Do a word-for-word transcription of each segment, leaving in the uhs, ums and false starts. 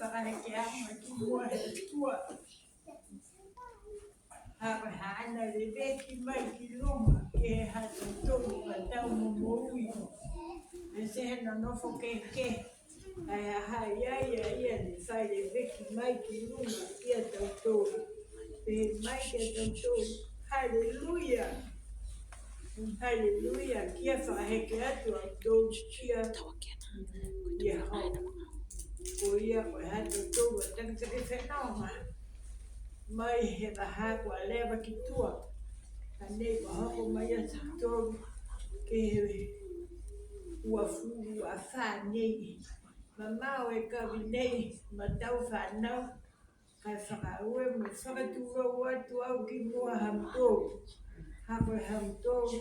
Fakaheke ama ki mua he Atua. Ha ko e haana leveki mai ki luga, ke he ha tautolu a tau momoui. He se he nonofo kehekehe. Ai ha ha i ai a ia ne fai leveki mai ki luga ki a tautolu. Pehē mai ki a tautolu. Haleluia. Haleluia. Kia fakaheke atu a tautolu ki a Iehova. Ko ia ko e ha tautolu a takitaki fenoga. Mai he vahā kua leva ki tua. Hanei kua hoko mai a tautolu ke he uafulu afā nei. Mamao e kavi nei, ma tau fanau, ka e fakaaue mo e fakatulou atu au ki mua ha mutolu. Ha ko e ha mutolu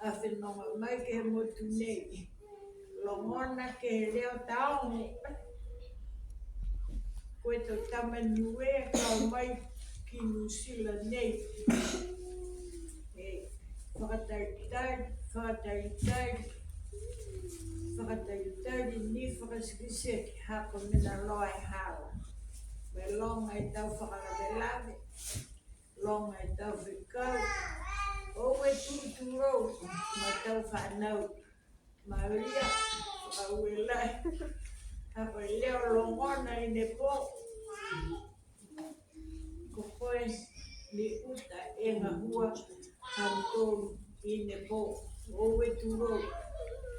a fenoga mai ke he motu nei. Logona ke he leo taogo. Ko e tau tama Niue ka o mai ki Niu Silani nei. E, fakatalitali, fakatalitali, fakatalitali ni fakasikisiki ha ko e mena loa e hala. Mo e loga e tau fakalavelave, loga e tau fekau. Oue tulou, ma tau fanau. Maria, fakaaue lahi. Ha ko e leo logona i ne pō. Ko koe ne uta e gahua ha mutolu i ne pō. Oue tulou.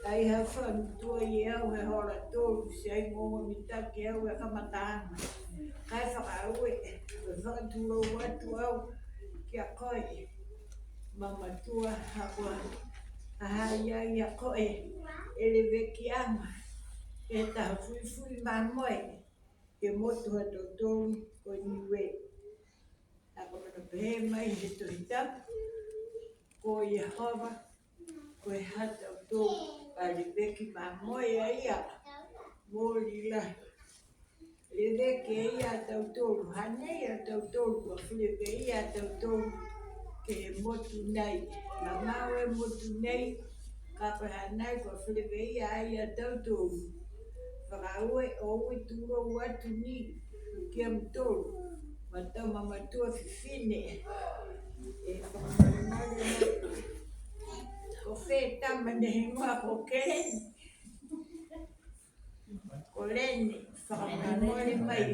Ai ha fakamutua e au he hola tolu, ti ai moua mitaki au e kamataaga. Ka e fakaaue, fakatulou atu au ki a koe. Mamatua ha kua ha ha i ai a koe e levekiaga, e taha fuifui mamoe, ke he motu ha tautolu ko Niue. Ha ko e mena pehē mai he Tohi Tapu, ko Iehova, ko e ha tautolu a leveki mamoe a ia, mooli lahi. Leveki e ia a tautolu, hanei a tautolu, kua feleveia a tautolu ke he motu nei. Mamao e motu nei, ka ko e hanei kua feleveia ai a tautolu. Fakaaue, oue tulou atu ni ki a mutolu, ma tau mamatua fifine. E fakamolemole mai. Ko fē tama ne higoa ko Keleni? Ko Leni, fakamolemole mai.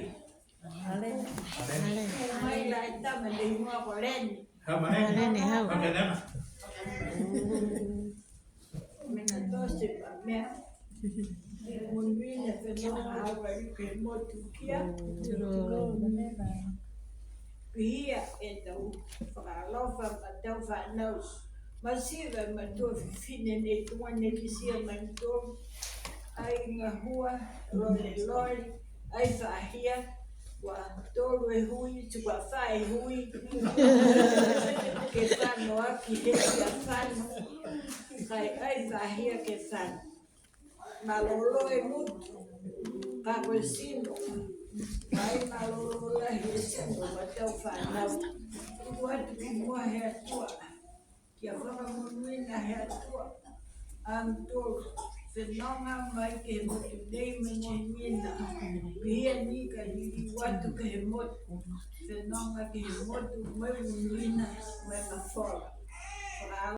Mai la e tama ne higoa ko Leni. Leni, hau. Mena tote ma mea. Monuina fenoga au a liu ke he motu kia. Pihia e tau fakaalofa ma tau fanau. Mativa e matua fifine nei tuga ne kitia mai mutolu. Ai gahua, lolelole, ai fahia, kua tolu e hui, ti kua fā e hui. Ke fano aki he ia fano. Ka e ai fahia ke fano. Malolō e motu, ka ko e tino. Ai malolō lahi e tino, ma tau fanau. Tuku atu ki mua he Atua. Kia fakamonuina he Atua a mutolu. Fenoga mai ke he motu nei mo e monuina. Pihia ni ka liliu atu ke he motu. Fenoga ke he motu mo e monuina mo e mafola. Faka-